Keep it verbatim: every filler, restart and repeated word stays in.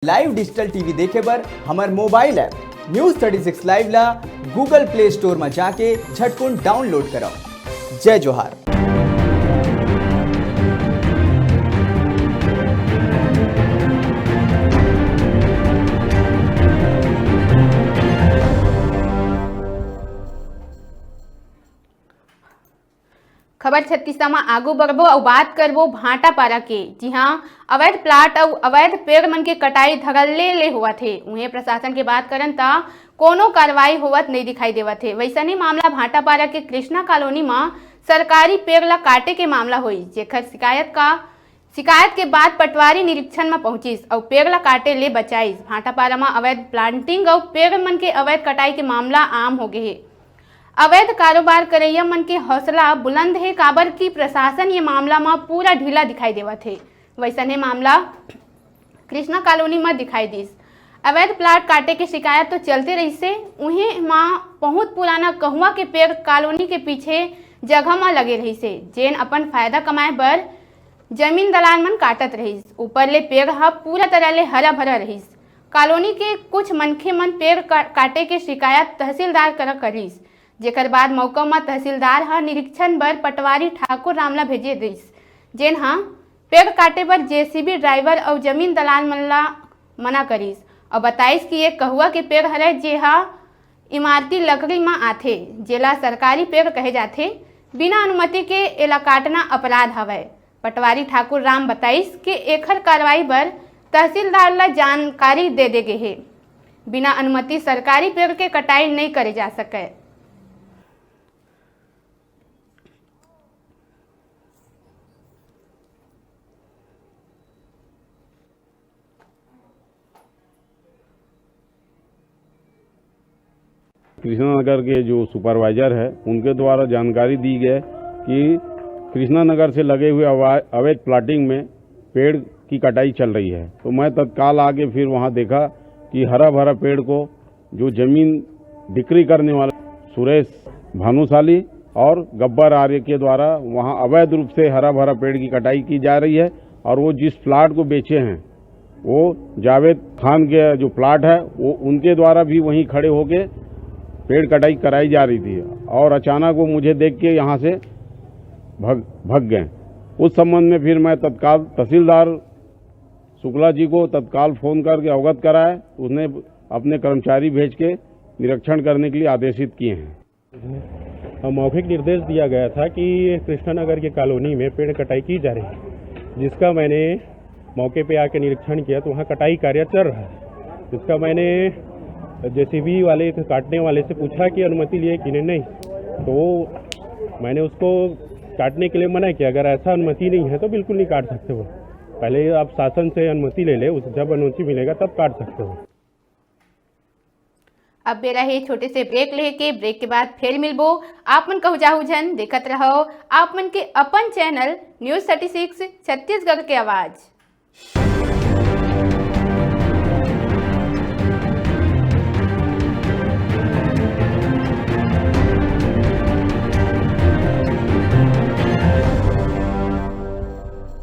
Live digital TV देखे बर हमर mobile app news thirty six live ला Google Play Store म जाके झटकुन डाउनलोड करव। जय जोहार। खबर छत्तीसा म आगू बढ़बो अउ बात करबो भाटापारा के। जी हां, अवैध प्लाट अउ अवैध पेड़ मन के कटाई धड़ल्ले ले होवत हे। उहें, प्रशासन के बात करन त कोनो कार्रवाई होवत नइ दिखाई देवत हे। वइसने मामला भाटापारा के कृष्णा कॉलोनी म सरकारी पेड़ ला काटे के मामला होइस, जेखर शिकायत का शिकायत के बाद पटवारी निरीक्षण म पहुंचिस अउ पेड़ ला काटे ले बचाइस। भाटापारा म अवैध प्लांटिंग अउ पेड़ मन के अवैध कटाई के मामला आम हो गे हे। अवैध कारोबार करइया मन के हौसला बुलंद हे, काबर कि प्रशासन ये मामला म पूरा ढीला दिखाई देवत हे। वइसने मामला कृष्णा कॉलोनी म दिखाई दिस। अवैध प्लाट काटे के शिकायत तो चलते रहिसे, उहें म बहुत पुराना कहुआ के पेड़ कॉलोनी के पीछे जगह म लगे रहिसे, जेन अपन फायदा कमाए बर जमीन दलाल मन काटत रहिस। ऊपर ले पेड़ ह पूरा तरह ले हरा भरा रहिस। कॉलोनी के कुछ मनखे मन पेड़ का-, काटे के शिकायत तहसीलदार करा करिस, जेकर बाद मौका म तहसीलदार ह निरीक्षण बर पटवारी ठाकुर राम ला भेजे दिस, जेन ह पेड़ काटे बर जेसीबी ड्राइवर अउ जमीन दलाल मन ला मना करिस अउ बताइस कि ये कहुआ के पेड़ हरय, जे ह इमारती लकड़ी म आथे, जेला सरकारी पेड़ कहे जाथे। बिना अनुमति के एला काटना अपराध हवय। पटवारी ठाकुर राम बताइस कि एखर कार्रवाई बर तहसीलदार ला जानकारी दे दे गे हे। बिना अनुमति सरकारी पेड़ के कटाई नइ करे जा सकय। कृष्णा नगर के जो सुपरवाइजर है, उनके द्वारा जानकारी दी गई कि कृष्णा नगर से लगे हुए अवा-, अवैध प्लाटिंग में पेड़ की कटाई चल रही है। तो मैं तत्काल आके फिर वहाँ देखा कि हरा भरा पेड़ को जो जमीन बिक्री करने वाले सुरेश भानुशाली और गब्बर आर्य के द्वारा वहाँ अवैध रूप से हरा भरा पेड़ की कटाई की जा रही है और वो जिस प्लाट को बेचे हैं, वो जावेद खान के जो प्लाट है, वो उनके द्वारा भी वहीं खड़े होके पेड़ कटाई कराई जा रही थी और अचानक वो मुझे देख के यहाँ से भग, भग गए। उस संबंध में फिर मैं तत्काल तहसीलदार शुक्ला जी को तत्काल फ़ोन करके अवगत कराए। उसने अपने कर्मचारी भेज के निरीक्षण करने के लिए आदेशित किए हैं। मौखिक निर्देश दिया गया था कि कृष्णा नगर की कॉलोनी में पेड़ कटाई की जा रही है, जिसका मैंने मौके पे आके निरीक्षण किया तो वहाँ कटाई कार्य चल रहा है, जिसका मैंने जेसीबी वाले, काटने वाले से पूछा कि अनुमति लिए कि नहीं, तो वो, मैंने उसको काटने के लिए मना किया। अगर ऐसा अनुमति नहीं है तो बिल्कुल नहीं काट सकते हो, पहले आप शासन से अनुमति ले ले, उस जब अनुमति मिलेगा तब काट सकते हो। अब बेरा हे छोटे से ब्रेक लेके, ब्रेक के बाद फिर मिलबो। आप मन कहू जाहू झन, देखत रहो आप मन के अपन channel news thirty six Chhattisgarh के आवाज़।